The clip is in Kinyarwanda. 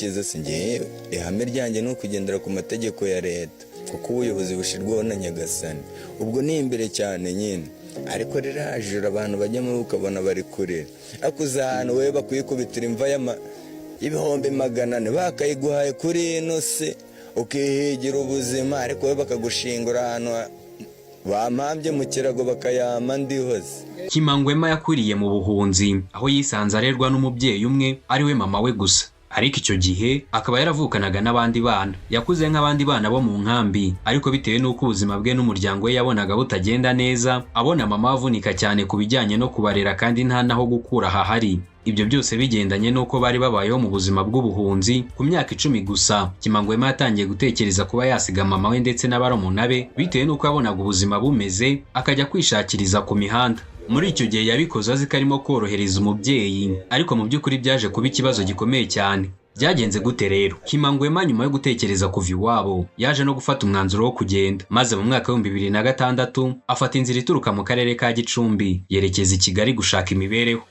Cyiza si njyewe, ihame ryanjye ni ukugendera ku mategeko ya leta, kuko ubuyobozi bushyirwaho na Nyagasani. Ubwo ni imbere cyane nyine, ariko ririya joro abantu bajyamo ukabona bari kurira, ariko uzi ahantu wowe bakuyikubitira imva y'400,000 bakayiguhaye kuri ino se, ukihigira ubuzima, ariko wowe bakagushingura ahantu bampambye mu kirago bakayama ndihose. Kimangwema yakuriye mu buhunzi, aho yisanze arerwa n'umubyeyi umwe, ari we mama we gusa, ariko icyo gihe akaba yaravukanaga n'abandi bana. Yakuze nk'abandi bana bo mu nkambi, ariko bitewe n'uko ubuzima bwe n'umuryango we yabonaga butagenda neza, abona mama avunika cyane ku bijyanye no kubarera kandi nta naho gukura hahari, ibyo byose bigendanye n'uko bari babayeho mu buzima bw'ubuhunzi. Ku myaka 10 gusa, Kimangwema yatangiye gutekereza kuba yasiga mama we ndetse n'abarumuna be, bitewe n'uko yabonaga ubuzima bumeze, akajya kwishakiriza ku mihanda. Muri icyo gihe yabikoze azi ko arimo korohereza umubyeyi, ariko mu by'ukuri byaje kuba ikibazo gikomeye cyane. Byagenze gute rero? Kimangwema nyuma yo gutekereza kuva iwabo, yaje no gufata umwanzuro wo kugenda, maze mu mwaka wa 2006 afata inzira ituruka mu karere ka Gicumbi yerekeza i Kigali gushaka imibereho.